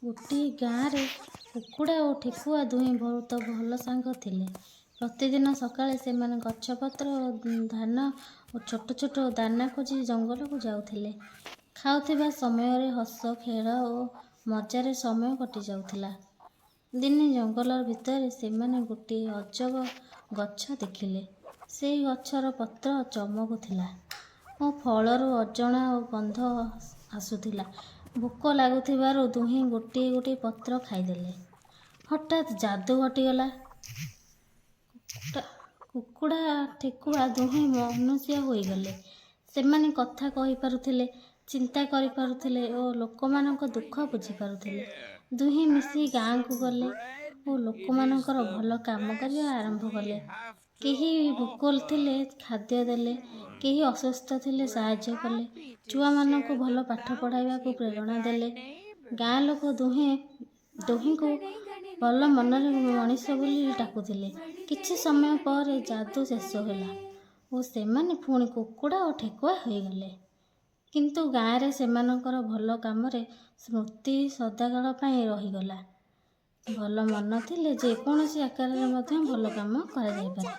ଗୋଟିଏ ଗାଁରେ କୁକୁଡ଼ା ଓ ଠେକୁଆ ଦୁହେଁ ବହୁତ ଭଲ ସାଙ୍ଗ ଥିଲେ। ପ୍ରତିଦିନ ସକାଳେ ସେମାନେ ଗଛପତ୍ର, ଧାନ ଓ ଛୋଟ ଛୋଟ ଦାନା ଖୋଜି ଜଙ୍ଗଲକୁ ଯାଉଥିଲେ। ଖାଉଥିବା ସମୟରେ ହସ, ଖେଳ ଓ ମଜାରେ ସମୟ କଟିଯାଉଥିଲା। ଦିନେ ଜଙ୍ଗଲ ଭିତରେ ସେମାନେ ଗୋଟିଏ ଅଜବ ଗଛ ଦେଖିଲେ। ସେହି ଗଛର ପତ୍ର ଚମକୁଥିଲା ଓ ଫଳରୁ ଅଜଣା ଓ ଗନ୍ଧ ଆସୁଥିଲା। ଭୋକ ଲାଗୁଥିବାରୁ ଦୁହେଁ ଗୋଟିଏ ଗୋଟିଏ ପତ୍ର ଖାଇଦେଲେ। ହଠାତ୍ ଯାଦୁ ଘଟିଗଲା। କୁକୁଡ଼ା ଠେକୁଆ ଦୁହେଁ ମନୁଷ୍ୟ ହୋଇଗଲେ। ସେମାନେ କଥା କହିପାରୁଥିଲେ, ଚିନ୍ତା କରିପାରୁଥିଲେ ଓ ଲୋକମାନଙ୍କ ଦୁଃଖ ବୁଝିପାରୁଥିଲେ। ଦୁହେଁ ମିଶି ଗାଁକୁ ଗଲେ ଓ ଲୋକମାନଙ୍କର ଭଲ କାମ କରିବା ଆରମ୍ଭ କଲେ। କେହି ଭୋକ ଥିଲେ ଖାଦ୍ୟ ଦେଲେ, କେହି ଅସୁସ୍ଥ ଥିଲେ ସାହାଯ୍ୟ କଲେ, ଛୁଆମାନଙ୍କୁ ଭଲ ପାଠ ପଢ଼ାଇବାକୁ ପ୍ରେରଣା ଦେଲେ। ଗାଁ ଲୋକ ଦୁହିଁଙ୍କୁ ଭଲ ମନରେ ମଣିଷ ବୋଲି ଡାକୁଥିଲେ। କିଛି ସମୟ ପରେ ଯାଦୁ ଶେଷ ହେଲା ଓ ସେମାନେ ପୁଣି କୁକୁଡ଼ା ଓ ଠେକୁଆ ହୋଇଗଲେ। କିନ୍ତୁ ଗାଁରେ ସେମାନଙ୍କର ଭଲ କାମରେ ସ୍ମୃତି ସଦାକାଳ ପାଇଁ ରହିଗଲା। ଭଲ ମନ ଥିଲେ ଯେକୌଣସି ଆକାରରେ ମଧ୍ୟ ଭଲ କାମ କରାଯାଇପାରେ।